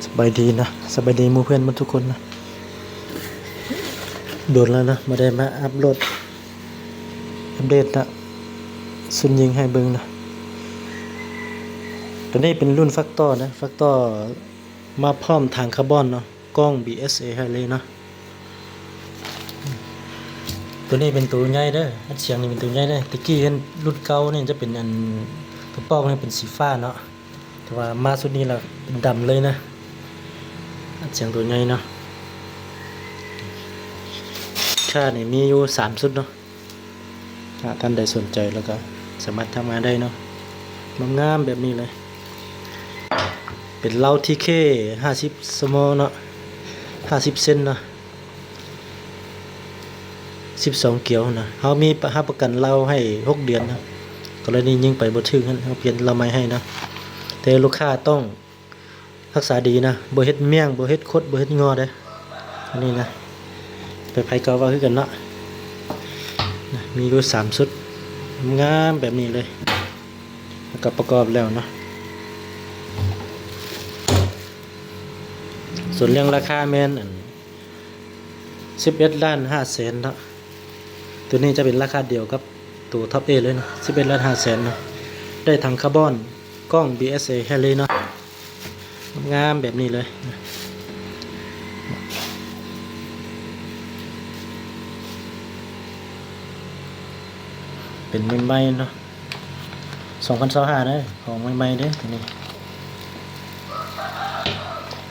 ສະບາຍດີນະ ສະບາຍດີໝູ່ເພື່ອນໝົດທຸກຄົນນະ. ດົນແລ້ວນະ ບໍ່ໄດ້ມາອັບໂຫຼດ ອັບເດດນະ ຊຸດຍິງໃຫ້ເບິ່ງນະ. ໂຕນີ້ເປັນລຸ້ນຟາກຕໍ່ນະ ຟາກຕໍ່ມາພ້ອມຖັງຄາບອນເນາະ ກ້ອງ ບີເອສເອ ໄຮເລເນາະ. ໂຕນີ້ເປັນໂຕໃຫຍ່ເດີ ອັດສຽງນີ້ເປັນໂຕໃຫຍ່ເດີ. ແຕ່ກີ້ລຸ້ນເກົ່ານີ້ຈະເປັນອັນ ກະປອກນີ້ເປັນສີຟ້າເນາະ ແຕ່ວ່າມາຊຸດນີ້ລະເປັນດຳເລີຍນະ ອັດສຽງໂຕໃຫຍ່ເນາະ. ຄ່ານີ້ມີຢູ່ສາມຊຸດເນາະ ຖ້າທ່ານໃດສົນໃຈແລ້ວກໍສາມາດທັກມາໄດ້ເນາະ. ງາມໆແບບນີ້ເລີຍ ເປັນເລົາ ທີເຄ ຫ້າສິບ ສະມໍເນາະ ຫ້າສິບເຊັນເນາະ. ສິບສອງກຽວນະ ເຮົາມີຮັບປະກັນເລົາໃຫ້ຫົກເດືອນນະ. ກໍລະນີຍິງໄປບໍ່ຖືກຫັ້ນ ເຮົາປ່ຽນເລົາໃໝ່ໃຫ້ນະ ແຕ່ລູກຄ້າຕ້ອງຮັກສາດີນະ ບໍ່ເຮັດມ້ຽງ ບໍ່ເຮັດຄົດ ບໍ່ເຮັດງໍເດີ. ອັນນີ້ນະ ໃຜໆກໍເວົ້າຄືກັນເນາະ. ນະ ມີຢູ່ສາມຊຸດ ງາມແບບນີ້ເລີຍ ແລ້ວກໍປະກອບແລ້ວເນາະ. ສ່ວນເລື່ອງລາຄາແມ່ນອັນ ສິບເອັດລ້ານຫ້າແສນເນາະ. ໂຕນີ້ຈະເປັນລາຄາດຽວກັບໂຕທັອບເອເລີຍເນາະ ສິບເອັດລ້ານຫ້າແສນເນາະ. ໄດ້ຖັງຄາບອນ ກ້ອງ ບີເອສເອ ໄຮເລເນາະ ງາມແບບນີ້ເລີຍ ເປັນໃໝ່ໆເນາະ ສອງພັນຊາວຫ້າເດີ ຂອງໃໝ່ໆເດີ. ໂຕນີ້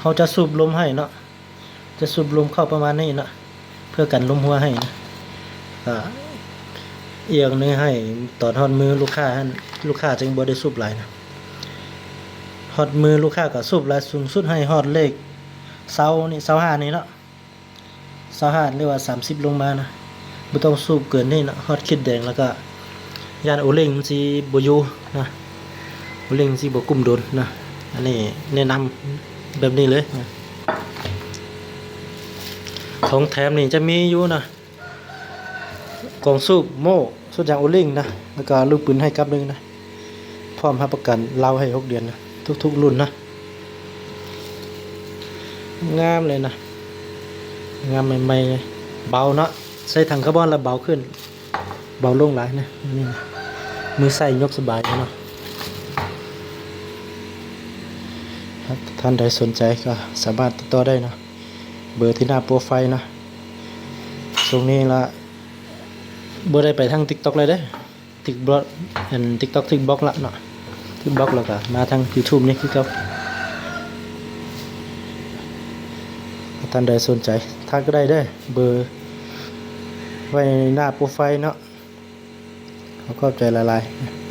ເຮົາຈະສູບລົມໃຫ້ເນາະ ຈະສູບລົມເຂົ້າປະມານນີ້ເນາະ ເພື່ອກັນລົມຮົ່ວໃຫ້ນະ. ກະອີກຢ່າງໜຶ່ງໃຫ້ຕອນຮອດມືລູກຄ້າຫັ້ນ ລູກຄ້າຈຶ່ງບໍ່ໄດ້ສູບຫຼາຍນະ. ຮອດມືລູກຄ້າກໍສູບຫຼາຍ ສູງສຸດໃຫ້ຮອດເລກຊາວນີ້ ຊາວຫ້ານີ້ເນາະ ຊາວຫ້າ ຫຼືວ່າສາມສິບລົງມານະ. ບໍ່ຕ້ອງສູບເກີນນີ້ເນາະ ຮອດຂີດແດງແລ້ວກໍຢ້ານໂອລິງມັນຊິບໍ່ຢູ່ນະ ໂອລິງມັນຊິບໍ່ກຸ້ມດົນນະ. ອັນນີ້ແນະນຳແບບນີ້ເລີຍນະ. ຂອງແຖມນີ້ຈະມີຢູ່ນະ ກອງສູບ ໂມ່ ຊຸດຢາງໂອລິງນະ ແລ້ວກໍລູກປືນໃຫ້ກັບໜຶ່ງນະ ພ້ອມຮັບປະກັນເລົາໃຫ້ຫົກເດືອນນະ ທຸກໆລຸ້ນນະ. ງາມເລີຍນະ ງາມໃໝ່ໆເລີຍ ເບົາເນາະ ໃສ່ຖັງຄາບອນແລ້ວເບົາຂຶ້ນ ເບົາລົງຫຼາຍນະ. ນີ້ນະ ມືໃຊ້ຍົກສະບາຍເນາະ. ຖ້າທ່ານໃດສົນໃຈກໍສາມາດຕິດຕໍ່ໄດ້ເນາະ ເບີທີ່ໜ້າໂປຣໄຟເນາະ. ຊ່ວງນີ້ລະບໍ່ໄດ້ໄປທາງຕິກຕັອກເລີຍເດ້ ຕິກບລັອກ ອັນ ຕິກຕັອກຖືກບລັອກລະເນາະ ຖືກບລັອກແລ້ວກໍມາທາງຢູທູບນີ້ຄືເກົ່າ. ຖ້າທ່ານໃດສົນໃຈທັກກໍໄດ້ເດີ ເບີໄວ້ໜ້າໂປຣໄຟເນາະ. ຂໍຂອບໃຈຫຼາຍໆ.